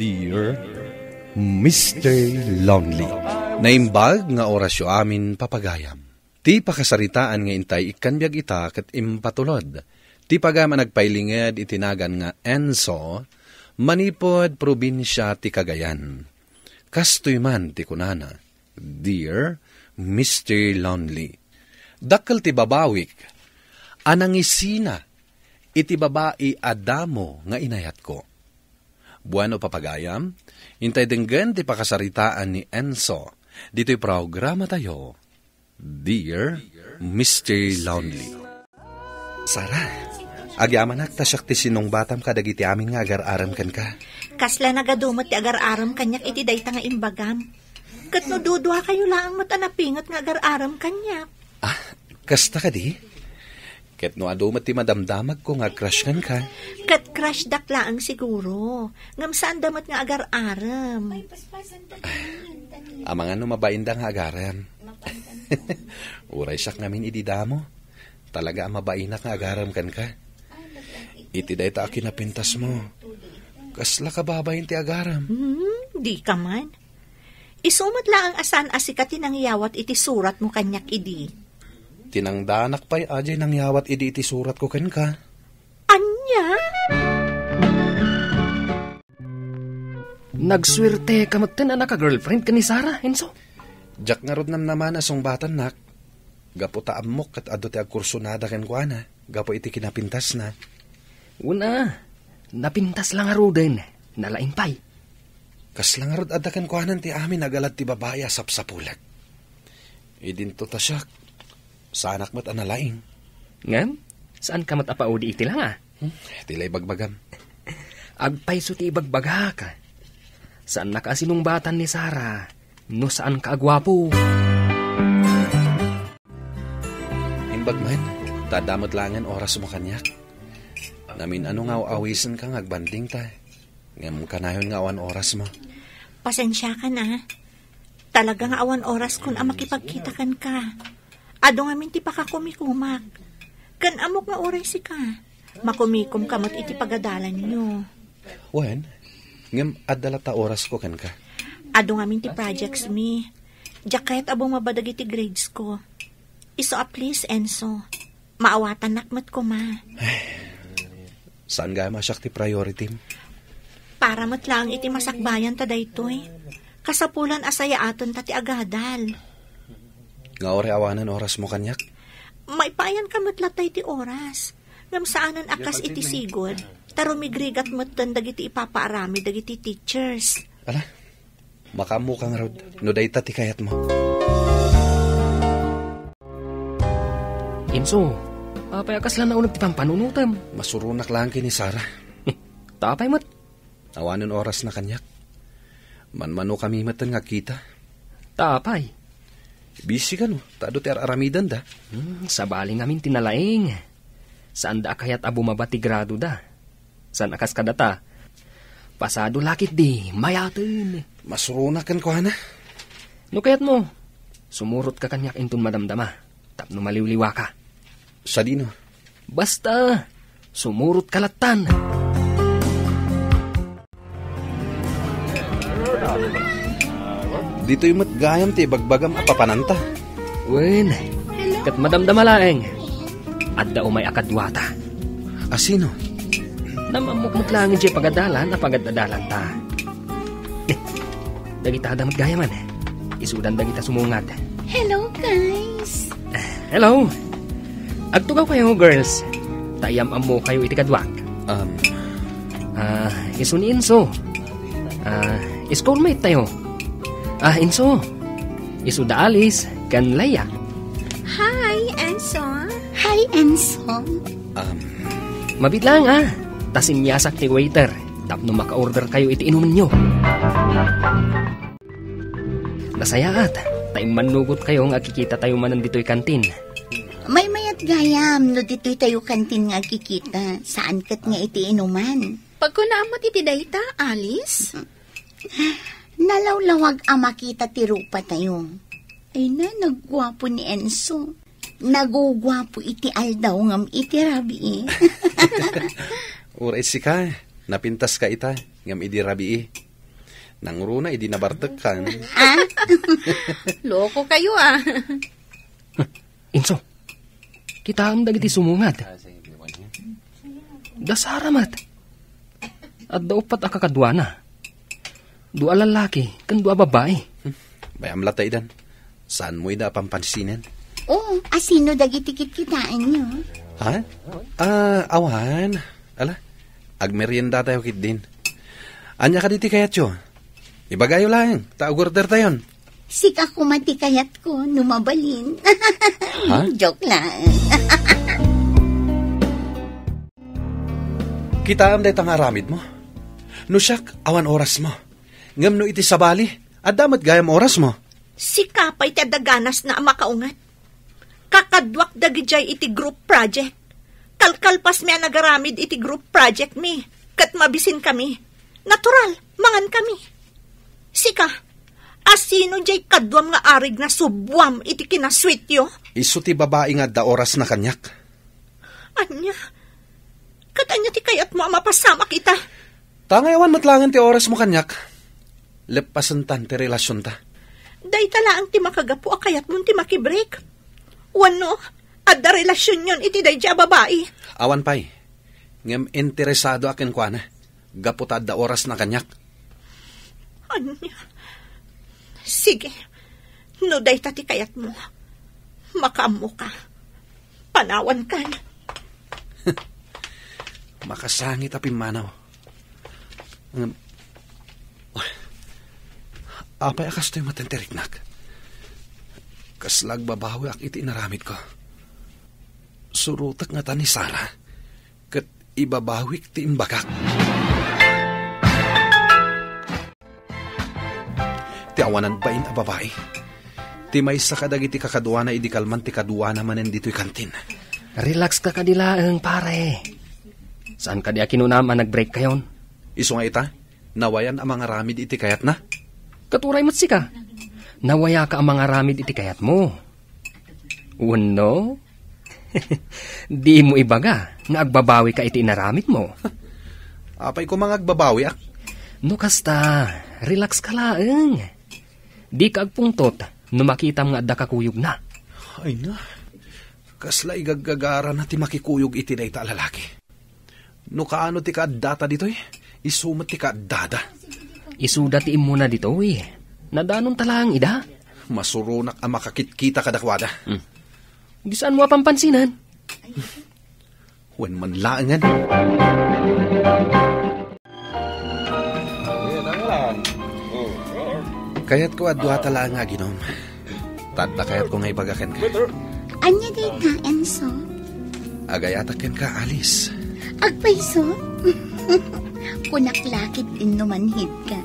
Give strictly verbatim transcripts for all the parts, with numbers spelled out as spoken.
Dear Mister Lonely. Naimbag nga orasyo amin, papagayam. Ti pakasaritaan nga intay ikkan biag ita ket impatulod ti pagayam a nagpailinged iti nagan nga Enzo, manipud probinsia ti Cagayan. Kastoy man ti kunana, "Dear Mister Lonely, dakkel ti babawik a nangisina iti babai a damo nga inayatko." Bueno, papagayam, intay denggen ti pakasaritaan ni Enzo ditoy programatayo, Dear Mister Lonely. Sara, agyamanak ta siak ti sinungbatam kadagiti amin nga agar-arem kenka. Kasla nagadu met ti agar-arem kaniak iti dayta nga imbagam. Ket no duduakayo laeng met a napinget nga agar-arem kaniak. Ah, kasta kadi? Ket no adu met ti madamdamagko nga crush kenka. Ket crush dak laeng siguro. Ngem saanda met nga agar-arem. Amangan no mabainda nga agarem. Uray siak ngamin idi damo. Talaga a mabainak nga agarem kenka. Iti dayta a kinapintasmo, kasla kababain ti agarem. Hmm, di ka man. Isu met laeng a saan a sika ti nangyawat iti suratmo kaniak idi. Tinangdanak pay a diay nangyawat idi iti suratko kenka. Ania? Nagsuerte ka metten a naka-girlfriend ken ni Sara, Enzo? Diak ngarud namnama a sungbatannak. Gapu ta ammok ket adu ti agkursunada kenkuana gapu iti kinapintasna. Una, napintas la ngaruden, nalaing pay. Kasla ngarud adda kenkuanan ti amin a galad ti babai a sapsapulek. Idinto ta siak, saanak met a nalaing. Ngem, saan ka met a paudi iti langa? Hmm, ti la ibagbagam. Agpayso ti ibagbagak. Saannak a sinungbatan ni Sara no saan ka a guapo. Imbag man, ta adda met laengen orasmo kaniak. Namin-ano nga aw-awisen ka nga agbanding ta. Ngem kanayon nga awan orasmo. Pasensiakan a. Talaga nga awan oraskon a makipagkita kenka. Adu ngamin ti pakakumikumak. Ken ammok nga uray sika, makumikom ka met iti pagadalanyo. Wen, ngem adda latta orasko kenka. Adu ngamin ti projects mi. Diak kayat a bumaba dagiti grades ko. Isu a please, Enzo. Maawatannak met koma. Saan gayam a siak ti priority? Para met laeng iti masakbayan ta daytoy. Kasapulan a sayaaten ta ti agadal. Nga uray awanen orasmo kaniak? Maipayan ka met latta iti oras. Ngem saanen a kas iti sigud, ta rumigrigat metten dagiti ipapaaramid dagiti teachers. Ala, makaammo ka ngarud, no dayta ti kayatmo. Enzo, apay a kasla nauneg ti pampanunotem? Masuronak laeng ken ni Sara. Ta apay met? Awanen orasna kaniak. Manmano kami metten nga agkita. Ta apay? Busy kano, ta adu ti ar-aramidenda. Hmm, sabali ngamin ti nalaing. Saanda a kayat a bumaba ti gradoda. Saan a kas kadata, pasado la ketdi mayaten. Masuronak kenkuana. No kayatmo, sumurot ka kaniak inton madamdama, tapno maliwliwaka. Sadino? Basta, sumurot ka lattan. Ditoy met gayam ti ibagbagam a papananta. Wen, ket madamdama laeng. Adda umay a kaduata. A sino? Namammok met laeng idiay pagadalan a pagad-adalanta. Eh, dagita adda met gayaman. Isudan dagita sumungad. Hello, guys. Hello. Agtugaw kayo, girls. Ta iyam-ammo kayo iti kaduak. Um. Ah, isu ni Enzo. Ah, schoolmate tayo. Ah, Enzo. Isu da Alice, ken Leia. Hi, Enzo. Hi, Enzo. Um. Mabit lang, ah. Ta sinyasak ti waiter. Tapno maka-order kayo iti inumenyo. Nasayaat, ta immannugot kayo nga agkikita tayo manen ditoy kantin. Maymayat gayam no ditoy tayo kantin nga agkikita, saan ket nga iti inuman. Pagkunaam met iti dayta, Alice? Nalawlawag a makita ti rupa tayo. Ay na, nagguapo ni Enzo. Naguguapo iti aldaw ngem iti rabii. Uray sika, napintas ka ita, ngem idi rabii. Nangruna idi nabartekkan. Ah? Loko kayo, ah. Inso, kitaem dagiti sumungad. Da Sara met. Adda uppat a kakaduana. Dua a lallaki ken dua a babbai. Bay-am latta idan. Saanmo ida a pampansinen? Oo, asino dagiti kitkitaenyo? Ha? Ah, awan. Ala, agmeriendatayo ketdin. Ania kadi ti kayatyo? Ibagayo laeng, ta agordertayon. Sika koma ti kayatko, no mabalin. Ha? Joke lang. Kitaem dayta nga aramidmo. No siak, awan orasmo. Ngem no iti sabali, adda met gayam orasmo. Sika pay ti adda ganasna a makaunget. Kakaduak dagidiay iti group project. Kalkalpasmi a nagaramid iti group project mi, ket mabisinkami. Natural, mangankami. Sika, asino diay kaduam nga arig nga subuam iti kinasweetyo? Isu ti babai nga adda orasna kaniak. Ania? Ket ania ti kayatmo a mapasamak ita? Ta nga awan met laengen ti orasmo kaniak, leppasentan ti relasionta. Dayta laeng ti makagapu a kayatmon ti makibreak. Wenno, adda relasionyon iti daydiay a babai. Awan pay. Ngem interesadoak kenkuana, gapu ta adda orasna kaniak. Ania? Sige. No dayta ti kayatmo, makaammoka. Panawankan. Makasangit a pimmanaw. Ngem, apay a kastoy met ti riknak? Kasla agbabawiak iti inaramidko. Surotek ngata ni Sara, ket ibabawik ti imbagak. Ti awanan bain a babai. Ti maysa kadagiti kakaduana idi kalman ti kaduana manen ditoy kantin. Relax ka kadi laeng, pare. Saan kadi a kinunam a nag-break kayon? Isu nga ita, nawayan a mangaramid iti kayatna. Ket uray met sika. Nawayaka a mangaramid iti kayatmo. Wenno? Dimo ibaga nga agbabawika iti inaramidmo. Apay koma nga agbabawiak? No kasta, relax ka laeng. Dika agpungtot no makitam nga adda kakuyogna. Ay na, kasla igaggagarana ti makikuyog iti dayta a lalaki. No kaano ti kaaddata ditoy, isu met ti kaaddada. Isuda ti immuna ditoy. Nadanonta laeng ida. Masuronak a makakitkita kadakuada. Hmm. Di saanmo a pampansinan? Wen man laengen. Kayatko a duata laeng nga aginom. Ta adda kayatko nga ibaga kenka. Ania dayta, Enzo? Agayatak kenka, Alice. Agpayso? Kunak la ket inno manhid ka.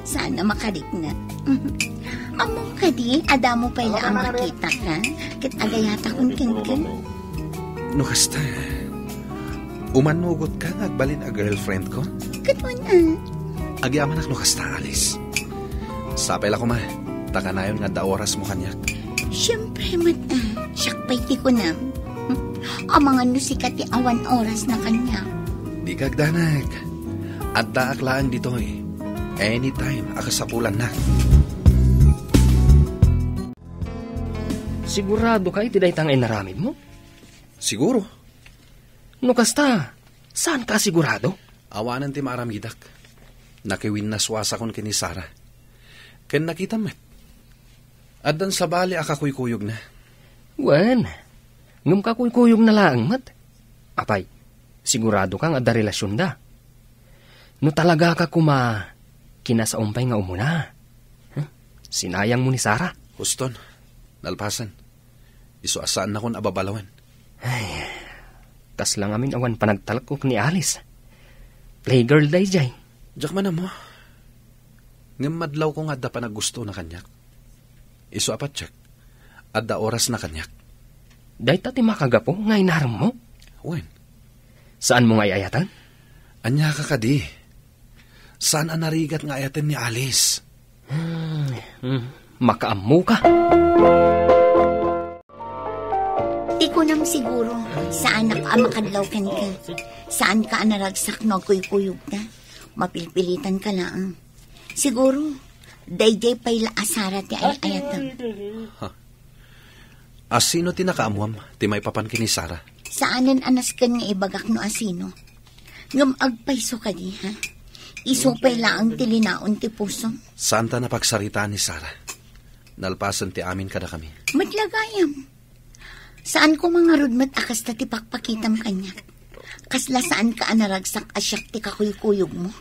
Saan a makarikna. Ammom kadi, a damo pay la a makitaka, ket agayatakon kenka. No kasta, umannugotka nga agbalin a girlfriendko? Ket wen a. Agyamanak no kasta, Alice. Sapay la koma, ta kanayon nga adda orasmo kaniak. Siempre met a, siak pay ti kunam. Amangan no sika ti awan orasna kaniak. Dika agdanag. Addaak laeng ditoy. Anytime a kasapulanna. Sigurado ka iti dayta nga inaramidmo? Siguro. No kasta, saan ka sigurado? Awanen ti maaramidak. Nakiwinnaswasakon ken ni Sara. Ken nakitam met. Addan sabali a kakuykuyogna. Wen, ngem kakuykuyogna laeng met. Apay, sigurado ka nga adda relasionda. No talaga ka koma, kinasaom pay nga umuna. Huh? Sinayangmo ni Sara. Huston, nalpasen. Isu a saannakon a babalawen. Ay, kasla ngamin awan panagtalkok ni Alice. Playgirl daydiay. Diak man ammo. Ngem madlawko nga adda panaggustona kaniak. Isu a patiek, adda orasna kaniak. Dayta ti makagapu nga inaremmo? Wen. Saanmo nga ay-ayaten? Ania ka kadi? Saan a narigat nga ayaten ni Alice? Hmm, hmm. Makaammo ka. Ti kunam siguro, saanak a makadlaw kenka. Saan ka a naragsak no agkuykuyogta. Mapilpilitan ka laeng. Siguro, daydiay pay la a Sara ti ay-ayatem. Ha? A sino ti nakaammuam ti maipapan ken ni Sara? Saanen a nasken nga ibagak no a sino. Ngem agpayso kadi, ha? Isu pay laeng ti linaon ti pusom. Saanta napagsaritaan ni Sara. Nalpasen ti amin kadakami. Met la gayam. Saan koma ngarud met a kasta ti pakpakitam kaniak. Kasla saanka a naragsak a siak ti kakuykuyogmo.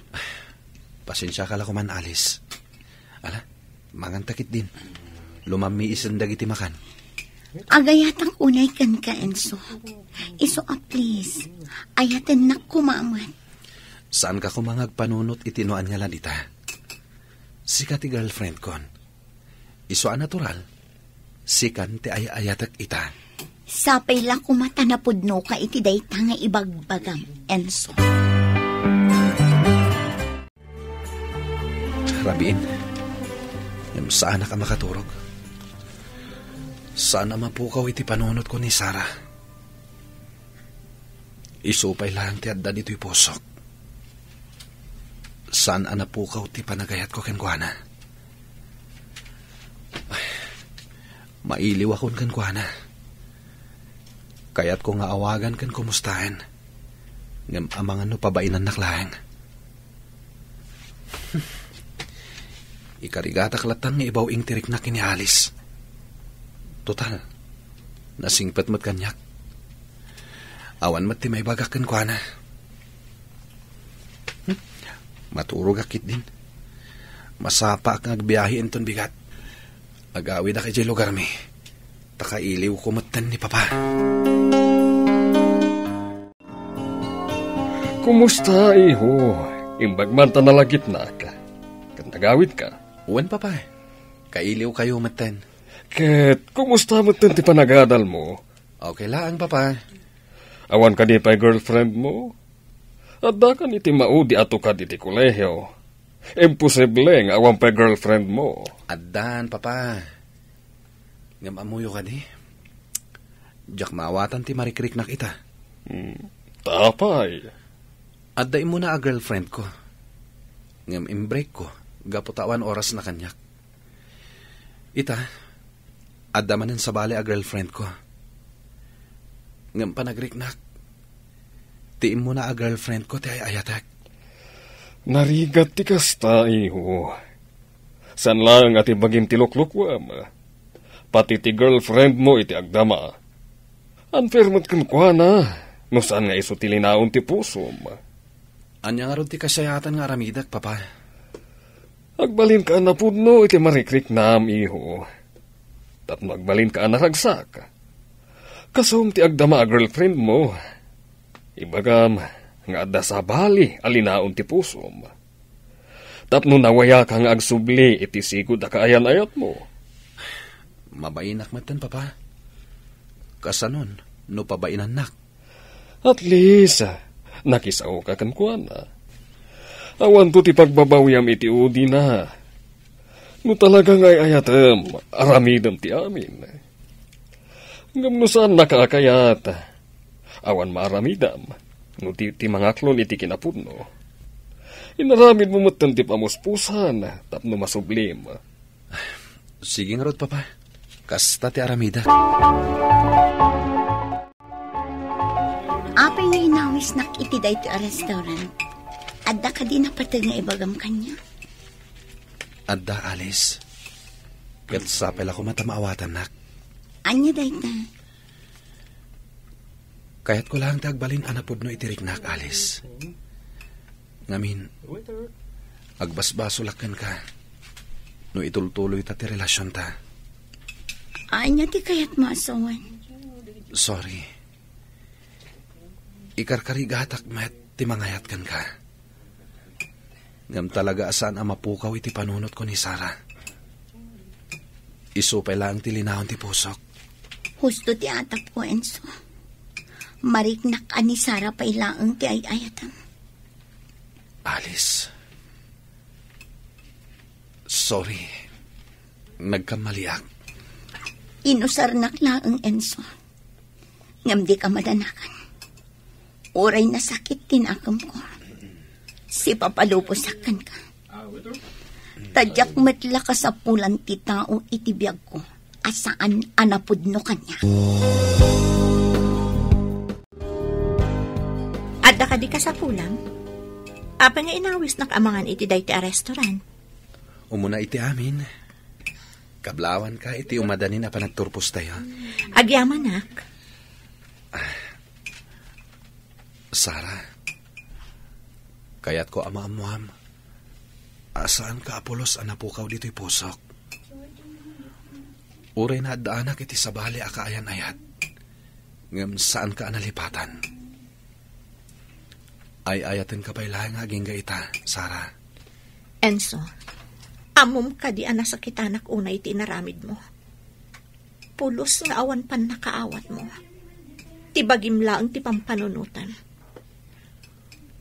Pasensiaka la koman, Alice. Ala, manganta ketdin. Lumammiisen dagiti makan. Agayatak unay kenka, Enzo. Isu a please, ayatennak koma met. Saanka koma nga agpanunot iti no ania la dita. Sika ti girlfriendkon. Isu a natural, sikan ti ay-ayatek ita. Sapay la koma ta napudnoka iti dayta nga ibagbagam, Enzo. Rabiin, ngem saanak a makaturog. Saan a mapukaw iti panunotko ni Sara. Isu pay laeng ti adda ditoy pusok. Saan a napukaw ti panagayatko kenkuana. Ay, mailiwakon kenkuana. Kayatko nga awagan ken kumustaen. Ngem amangan no pabainannak laeng. Ikarigatak lattan nga ibaw-ing ti riknak ken ni Alice. Total, nasingpet met kaniak. Awan met ti maibagak kenkuana. Hmm? Maturogak ketdin. Masapaak nga agbiahe inton bigat. Agawidak idiay lugarmi. Ta kailiwko metten ni Papa. Kumusta, iho? Imbag man ta nalagipnak. Ket nagawidka? Wen, Papa. Kailiwkayo metten. Ket kumusta metten ti panagadalmo? Okay laeng, Papa. Awan kadi pay girlfriendmo? Adda kadi ti maudi a tukad iti kolehio? Imposible nga awan pay girlfriendmo. Addan, Papa. Ngem ammoyo kadi? Diak maawatan ti marikriknak ita. Hmm, ta apay? Adda immuna a girlfriendko. Ngem imbreakko gapu ta awan orasna kaniak. Ita, adda manen sabali a girlfriendko. Ngem panagriknak, ti immuna a girlfriendko ti ay-ayatek. Narigat ti kasta, iho. Saan laeng a ti bagim ti luklukuem. Pati ti girlfriendmo iti agdama. Unfair met kenkuana, no saan nga isu ti linaon ti pusom. Ania ngarud ti kasayaatan nga aramidek, Papa? Agbalinka a napudno iti marikriknam, iho. Tapno agbalinka a naragsak. Kasom ti agdama a girlfriendmo. Ibagam nga adda sabali a linaon ti pusom. Tapno nawayaka nga agsubli iti sigud a kaayan-ayatmo. Mabainak metten, Papa. Kasanon no pabainannak? At least, nakisaoka kenkuana. Awanto ti pagbabawiam iti udina. No talaga nga ay-ayatem, aramidem ti amin. Ngem no saannaka a kayat, awan maaramidam no di ti mangaklon iti kinapudno. Inaramidmo metten ti pamuspusan tapno masublim. Sige ngarud, Papa. Kasta ti aramidek. Apay nga inawisnak iti daytoy a restaurant? Adda kadi napateg nga ibagam kaniak? Adda, Alice. Ket sapay la koma ta maawatannak. Ania dayta? Kayatko laeng ti agbalin a napudno iti riknak, Alice. Ngamin, agbasbasolak kenka no itultuloyta ti relasionta. Ania ti kayatmo a sawen? Sorry. Ikarkarigatak met ti mangayat kenka. Ngem talaga a saan a mapukaw iti panunotko ni Sara. Isu pay laeng ti linaon ti pusok. Husto ti atapko, Enzo. Mariknak a ni Sara pay laeng ti ay-ayatam. Alice. Sorry. Nagkamaliak. Inusarnak laeng, Enzo. Ngem dika madanagan. Uray nasakit ti nakemko, sipapalubosak kenka. Ta diak met la kasapulan ti tao iti biagko a saan a napudno kaniak. Adda kadi kasapulam? Apay nga inawisnak a mangan iti daytoy a restaurant? Umuna iti amin. Kablawanka iti umadanin a panagturpostayo. Agyamanak. Sara, kayatko a maammuam a saanka a pulos a napukaw ditoy pusok. Uray naaddaanak iti sabali a kaayan-ayat, ngem saanka a nalipatan. Ay-ayatenka pay laeng nga agingga ita, Sara. Enzo, ammom kadi a nasakitanak unay ti inaramidmo? Pulos nga awan pannakaawatmo. Ti bagim laeng ti pampanunotem.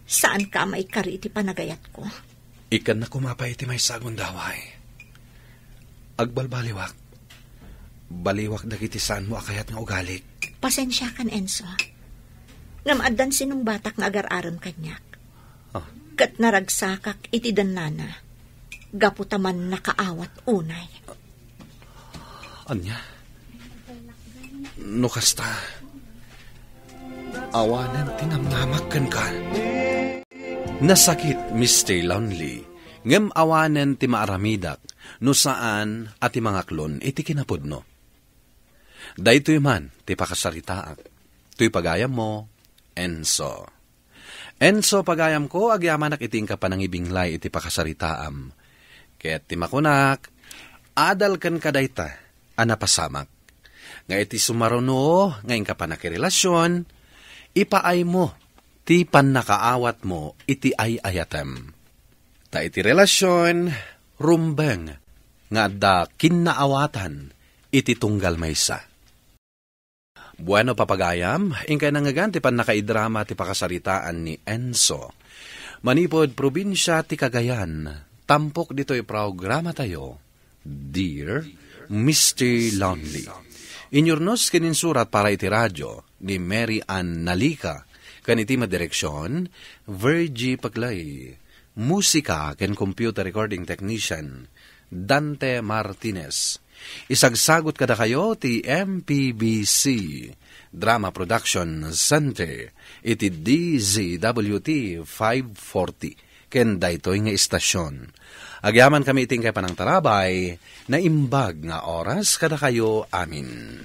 Saanka a maikari iti panagayatko. Ikkannak koma pay iti maysa a gundaway. Agbalbaliwak. Baliwak dagiti saanmo a kayat nga ugalik. Pasensiakan, Enzo. Ngem addan sinungbatak nga agar-arem kaniak. Ah. Ket naragsakak iti dannana. Gapu ta mannakaawat unay. Ania? No kasta, awanen ti namnamak kenka. Nasakit, Mister Lonely, ngem awanen ti maaramidak no saan a ti mangaklon iti kinapudno. Daytoy man ti pakasaritaak. Toy pagayammo, Enzo. Enzo, pagayamko, agyamanak iti inka panangibinglay iti pakasaritaam. Ket ti makunak, adal kenka dayta a napasamak. Nga iti sumaruno nga inka pannakirelasion, ipaaymo ti pannakaawatmo iti ay-ayatem. Ta iti relasion, rumbeng nga adda kinnaawatan iti tunggal maysa. Bueno, papagayam, inkay nangngegan ti pannakaidrama ti pakasaritaan ni Enzo. Manipud probinsia ti Cagayan, tampok ditoy programatayo, Dear Mister Lonely. Inyurnos ken insurat para iti radio ni Mary Ann Nalica, ken iti madireksion, Virgie Paglay. Musika ken computer recording technician, Dante Martinez. Isagsagut kadakayo ti M P B C Drama Production Center iti D Z W T five forty ken daytoy nga istasion. Agyamankami iti inkay panangtarabay, naimbag nga oras kadakayo amin.